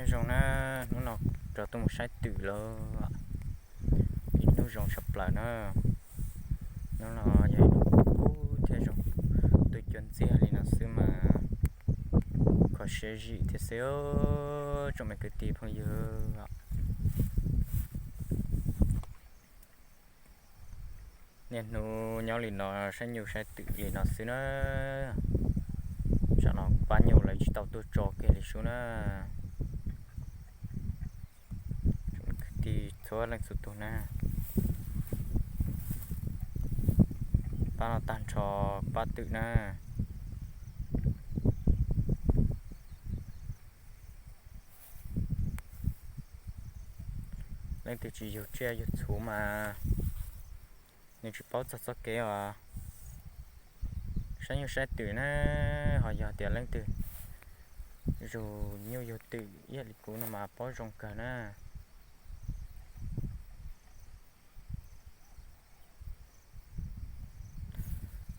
Zoo na, hnub no rov tuaj mus saib twm lawm, ib hnub zoo tshaj plaws na. Hnub no yog ib hnub kub thiab zoo, twb cua ntxiag li no xwb mas kho siab zim thiab xwb, tsoom me kwv tij phooj ywg. Niaj hnub nyob li no saib nyuj saib twm li no xwb na. Tsam no pab nyuj lawv tsis tau tuaj tso kiag li sub na. Kwv tij txhua leej txhua tus na, pab no tag nrho pab twm na. Leej twg tsis yug tsiaj yug txhuv mas nws tsis paub txog txoj kev os. Saib nyuj saib twm na, ho yog tias leej twg yug nyuj yug twm ib yam li kuv no mas paub zoo kawg na.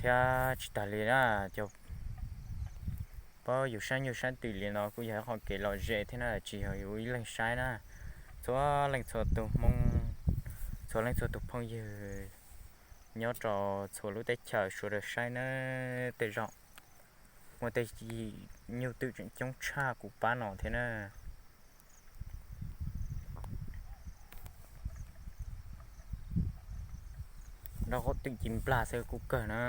Thiab tsis tas li na, cov pab yus saib nyuj saib twm li no kuj yog ib qho kev lom zem thiab na, tsis yog yus ib leeg saib na, txhua leej txhua tus Hmoob, txhua leej txhua tus phooj ywg nyob rau txhua lub teb chaws sawv daws saib na. Tej zaum muaj tej nyuj twm tseem coob tshaj kuv pab no thiab na. Nrog qhov twm ci nplag xwb kuj kawg na.